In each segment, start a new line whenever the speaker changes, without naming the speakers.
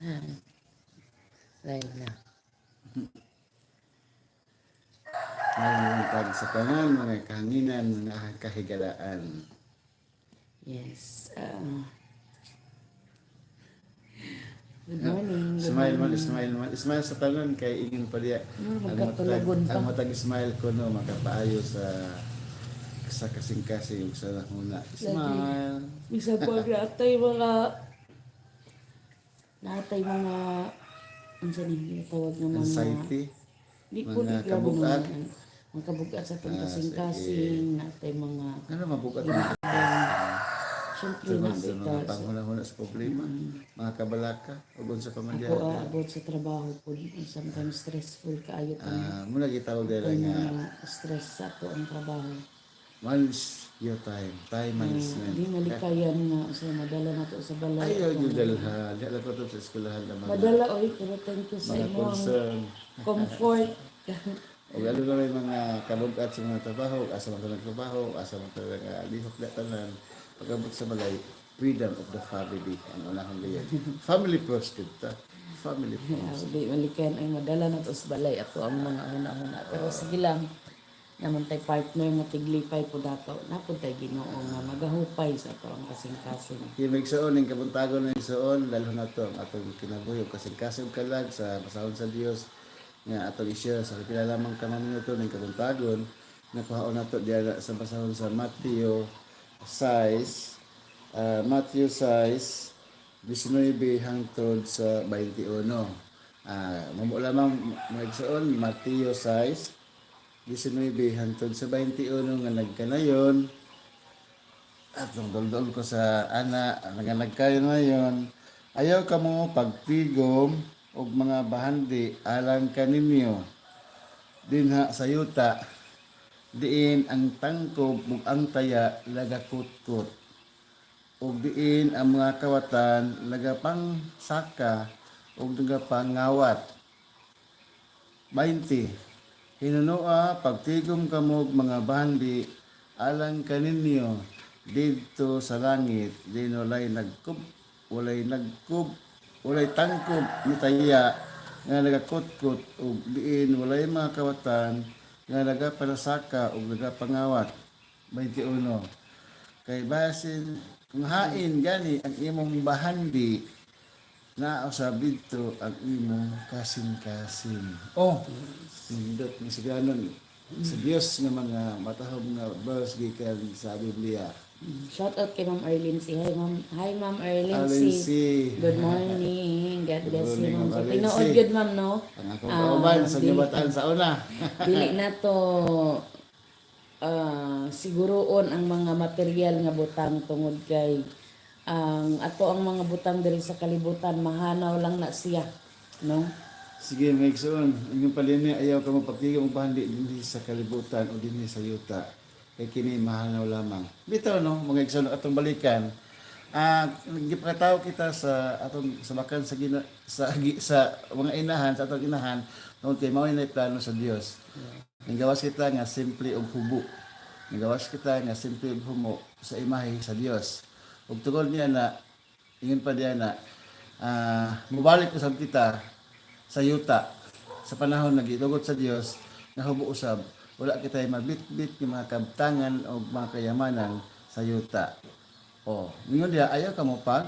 Live na.
Maayong buntag sa tanan, mga kahanginan, mga kahigalaan.
Yes. Good morning. Good
Smile man,
morning.
Smile man. Smile sa tanan kay ingin pa diya.
No,
Ang matag,
magkatulagon pa.
ang matag smile ko no makapaayo sa kasing-kasing ug sa huna. Smile.
Bisag pag natay mga unsa ni ginatawag nga mga
Anxiety,
di po
mga
di grabe
kabugat.
naman. Mga kabugat sa itong
Ah,
kasing-kasing, natay mga
Ano mabugat na?
Siyempre na
Tungod sa mga
bitaw.
panghuna-huna sa problema, mga kabalaka, ug unsa pa man diha.
Ako about sa trabaho po, sometimes stressful kaayo kami.
Ah, muna gitawag dira
Kay
nga
mga stress sa ato ang trabaho.
Manage your time, time management.
Di malikayan nga sa madala na to sa balay.
Ayaw yung dalha, di alam ko to sa eskwelahan na mga
Madala oy, pero thank you sa
mga
imong
concern.
Comfort.
O ano na may mga kabugat sa mga trabaho, asa man ka nagtrabaho, asa man ka lihok na tanan, pag-abot sa balay, freedom of the family, ang unahon gayon. Family first, kita. Family first.
Di malikayan ay madala na to sa balay ato ang mga huna-huna. Pero sige lang, naman tay partner nga tiglipay po dato. Napod tay Ginoo nga magahupay sa ato ang kasing-kasing.
Kaya may igsoon, ang kabuntagon na igsoon, lalo na to ang atong kinabuhi, ug kasing-kasing ug kalag sa basahon sa Dios nga atong i-share sa pila lamang ka mga minuto ng kabuntagon, nakuhaon nato diya sa basahon sa Matthew 6, Matthew 6, 19 hangtod sa 21. Mamo lamang mga igsoon, Matthew 6, 19 hangtod sa 21 nga nagkanayon atong doldol ko sa ana nga nagkayon ngayon, ayaw kamo pagtigom og mga bahandi alang kaninyo dinha sa yuta, diin ang tangkob ug ang taya lagakutkot ug diin ang mga kawatan lagapangsaka ug nagapangawat. 20. Hinunoa pagtigom kamo og mga bahandi alang kaninyo didto sa langit, diin walay nagkub walay tangkob ni taya nga nagakutkot ug diin walay mga kawatan nga nagapanasaka ug nagapangawat. 21. Kay basin kung hain gani ang imong bahandi, naa usab didto ang imong kasing-kasing. Oh, nindot ni siganon sa Dios nga mga matahom nga verse gikan sa Biblia.
Shout out kay Ma'am Arlene C. Hi Ma'am, hi Ma'am Arlene
Arlene
C.
C.
Good morning. God
Good
bless you,
morning,
Ma'am.
Ma'am
So,
Arlene
tinuod
C.
gyud, Ma'am, no?
Ang akong
Ah,
kauban sa
dili-
bataan sa una.
Dili na to siguroon ang mga material nga butang tungod kay ang ato ang mga butang diri sa kalibutan mahanaw lang na siya, no?
Sige, mga igsoon, inyong palini, ayaw ka mo pagtigom og bahandi dinhi sa kalibutan o dinhi sa yuta. Kay kini mahanaw lamang. Bitaw no, mga igsoon, atong balikan. Gipakataw kita sa atong sa bakan sa gina, sa, sa mga inahan, sa atong inahan, tungod kay mao ni plano sa Dios. Nagawas kita nga simple og hubo. Nagawas kita nga simple og humo sa imahe sa Dios. Ug tungod niya na ingon pa diya na mobalik usab kita sa yuta sa panahon nga gitugot sa Dios nga hubo usab, wala kitay mabitbit ng mga kabtangan o mga kayamanan sa yuta. O, ingon diya, ayaw ka mo pag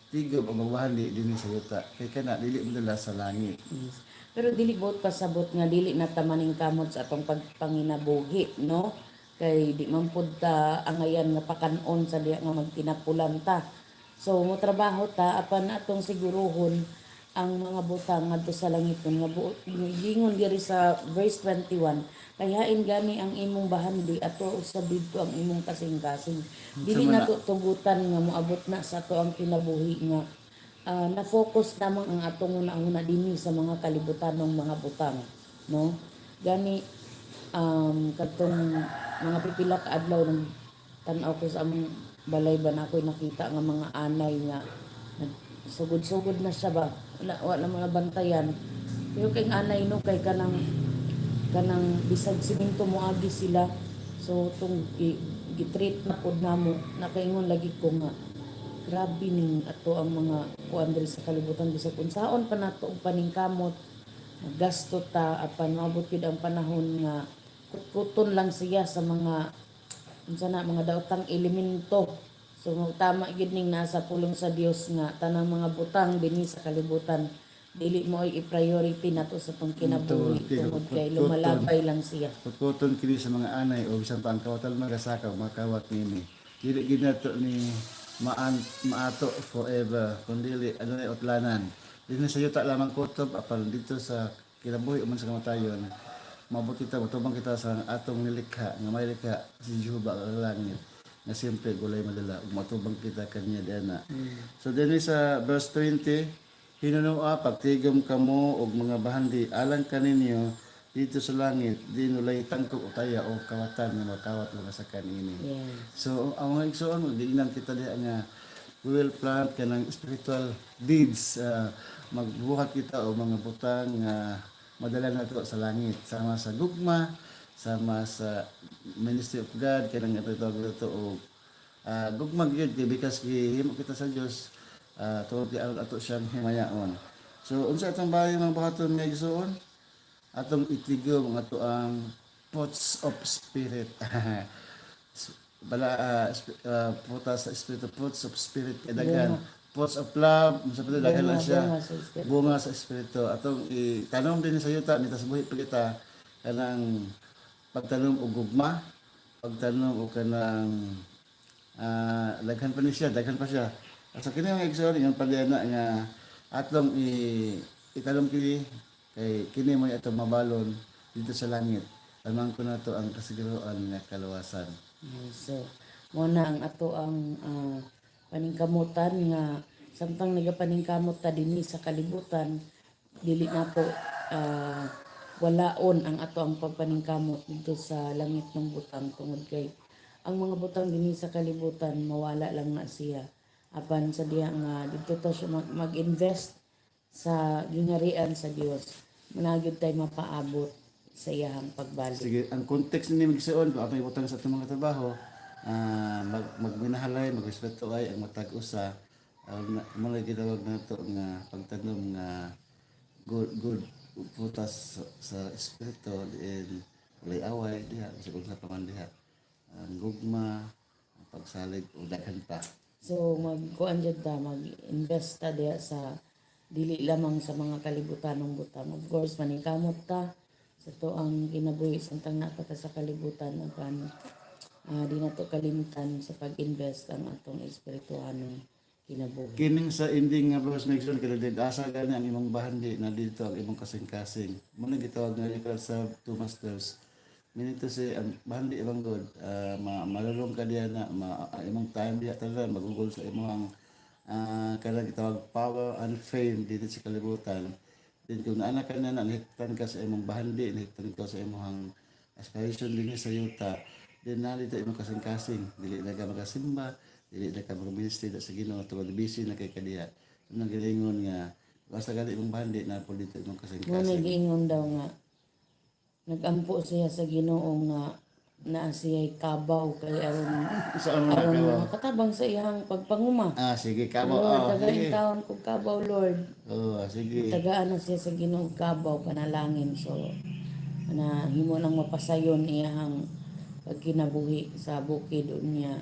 tigob o magbahandi dinhi sa yuta kay kana dili mo dala sa langit.
Yes. Pero dili buot pasabot nga dili na ta maningkamot sa atong pagpanginabuhi, no? Kay di man pud ta angayan nga pakanon sa diha nga magtinapulan ta. So mo trabaho ta apan atong siguruhon ang mga butang ngadto sa langit nga buot gingon diri sa verse 21, kay hain gani ang imong bahandi, ato usab didto ang imong kasing-kasing. Dili
Unsa man
na to tugutan nga moabot na sa ato ang kinabuhi nga na-focus lamang ang atong una-una dinhi sa mga kalibutanong mga butang, no? Gani katong mga pipila ka adlaw nag tan-aw ko sa among balay ba na ako'y nakita nga mga anay nga sugod-sugod na siya ba, wala wala mga bantayan, pero kay anay no, kay kanang kanang bisag simento moagi sila. So tong gitreat na pod namo, nakaingon lagi ko nga Grabe ning ato ang mga kuan diri sa kalibutan, bisag unsaon pa nato og paningkamot, gasto ta, apan maabot gyud ang panahon nga kutkuton lang siya sa mga unsa na mga daotang elemento. So tama gyud ning nasa pulong sa Dios nga tanang mga butang dinhi sa kalibutan, dili mo ay i-priority nato sa tong kinabuhi tungod kay lumalabay lang siya.
Kutkuton kini sa mga anay o bisan pa ang kawatan magasakaw makawat nini. Dili gid nato ni maan maato forever, kundi adunay utlanan. Dinhi sa yuta lamang kutob, apan dito sa kinabuhi man sa kamatayon, maabot kita, motubang kita sa atong nilikha nga may likha si Jehova ang langit nga siyempre gulay madala ug matubang kita kaniya diana. So dinhi sa verse 20, "Hinunoa pagtigom kamo og mga bahandi alang kaninyo dito sa langit, di nulay tangkog o taya o kawatan nga makawat mga sa kanini." So ang mga igsoon, giingnan kita diha nga we will plant kanang spiritual deeds, magbuhat kita og mga butang nga madala nato sa langit, sama sa gugma, sama sa ministry of God, kanang ato tawag nato og gugma gyud kay because gihimo kita sa Dios tungod kay aron ato siyang himayaon. So unsa atong bayo mga buhaton, mga igsoon? Atong itigom ang ato ang fruits of spirit. Bala prutas sa espiritu, fruits of spirit kay daghan. Fruits of love, sa pala daghan lang
Bunga,
siya.
Bunga sa espiritu.
Bunga sa espiritu. Atong itanom din sa yuta nita sa buhi pa kita kanang pagtanom og gugma, pagtanom og kanang daghan pa ni siya, daghan pa siya. So kini, mga igsoon, ingon pa na nga atong itanom kini kay kini mo atong mabalon dito sa langit. Lamang ko na to ang kasiguruan nga kaluwasan.
Yes, so mo na ang ato ang paningkamutan nga samtang nagapaningkamot ta dinhi sa kalibutan, dili na po walaon ang ato ang pagpaningkamot dito sa langit ng butang, tungod kay ang mga butang dinhi sa kalibutan mawala lang na siya, apan sa diha nga dito ta siya mag-invest sa gingharian sa Dios, muna gyud tay mapaabot sa iyahang pagbalik.
Sige, ang context ni magsuon, kung atong ibutang sa atong mga trabaho, magminahalay, magrespeto ay ang matag usa, mo na gitawag nato nga pagtanom nga good good prutas sa espiritu, diin walay away diha sa kung sa paman diha. Ang gugma, ang pagsalig o daghan pa.
So magkuan jud ta, mag-invest ta diha sa dili lamang sa mga kalibutanong butang. Of course, maningkamot ta sa to ang kinabuhi samtang naa pa ta sa kalibutan, apan di nato kalimtan sa pag-invest ang atong espirituhanong kinabuhi.
Kining sa ending nga verse, Megson, kay din asa gani ang imong bahandi na dito ang imong kasing-kasing. Mo na gitawag nga you serve two masters. Meaning to say, ang bahandi ibang good, malulong ka diya na ang imong time diya tanan magugol sa imong kanang gitawag power and fame dito sa kalibutan. Then kung naana ka na, nahiktan ka sa imong bahandi, nahiktan ka sa imong aspiration dinhi sa yuta, then na dito imong kasing-kasing, dili na ka makasimba, dili na ka mag-ministry sa Ginoo tungod busy na kay kadiya. Unang giingon nga basta gali imong bahandi na po dito imong
Mo
kasing-kasing.
Giingon daw nga nagampo siya sa Ginoo nga naa siya'y kabaw kay aron
Saan mo na
aron
kabaw?
makatabang sa iyang pagpanguma.
Ah, sige, kabaw.
Lord,
Oh,
tagaan
sige.
taon ko kabaw, Lord.
Oh, sige.
Tagaan na siya sa Ginoo kabaw panalangin. So na himo nang mapasayon iyang pagkinabuhi sa bukid unya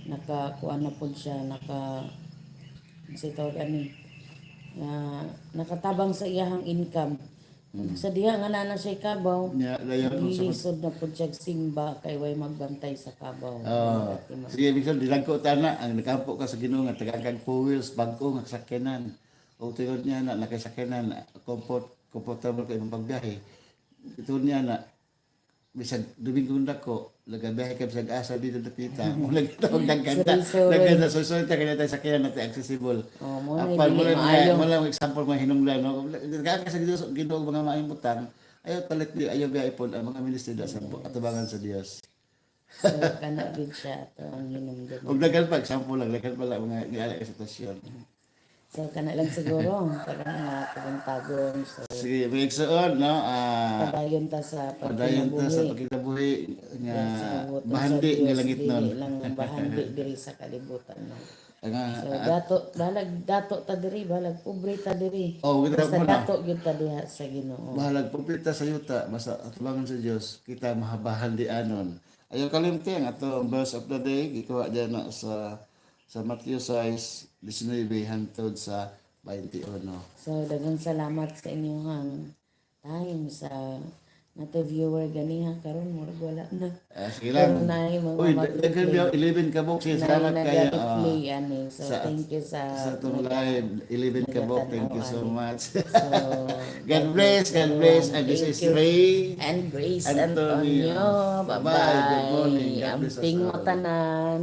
naka kuan na pod siya, naka sa tawag ani nga nakatabang sa iyahang income. Sa diha nga naa na siya kabaw,
Nya dayon unsa
lisod na pod siya simba kay way magbantay sa kabaw.
Oh, sige, Bigson, dilagko tana ang nakampo ka sa Ginoo nga tagaan kag four wheels, bag-o nga sakyanan. O tungod niya na nakasakyanan, comfortable ka imong pagbiyahe. Tungod niya na bisag Domingo dako, nagabiyahe ka bisag asa dito dapita. Mo lagi tawag dagkanta.
Sorry, sorry.
Dagkanta, so sorry ta kaya tayo sakyanan natin accessible.
Oh, mo na
Apan
dili
mo lang
maayo.
mo lang example mga hinungdan, no. Tagaan ka sa Ginoo mga maayong butang, ayaw talit di ayaw biyahe pod ang mga ministry da sa atubangan sa Dios.
So kana gid siya ato ang hinumdum.
Og daghan pa example lang, daghan pa lang mga giala sa sitwasyon.
So kana lang siguro para nga kabuntagon. So
Sige, mga igsoon, no?
Padayon ta sa
Padayon ta sa
pagkinabuhi.
pagkinabuhi nga
Sa kabuoton sa
bahandi nga
Dios,
langit nun.
dili lang ang bahandi diri sa kalibutan, no.
Ang
So dato, balag dato ta diri, balag pobre ta diri.
Oh, kita
Basta
mo na.
dato gyud ta diha sa Ginoo.
Bahalag pupita sa yuta, basta atubangan sa Dios, kita mahabahan di anon. Ayaw kalimti ang atong verse of the day, gikuha diyan na sa Matthew 6:19 hantod sa 21.
So daghang salamat sa inyong time sa nato viewer ganiha karon, murag wala na.
Ah, sige lang.
Pero naay mga
Uy,
mag-replay.
daghan biya 11 ka box.
Naay
Salamat kayo.
nag-replay ani. So thank you sa
Sa atong live, 11 ka box. Thank you so much.
So
God bless, God bless. And this
Thank
is
you.
Ray
And Grace
Antonio.
Antonio.
Bye-bye.
Bye-bye.
Good morning. God bless us
Amping
all.
mo tanan.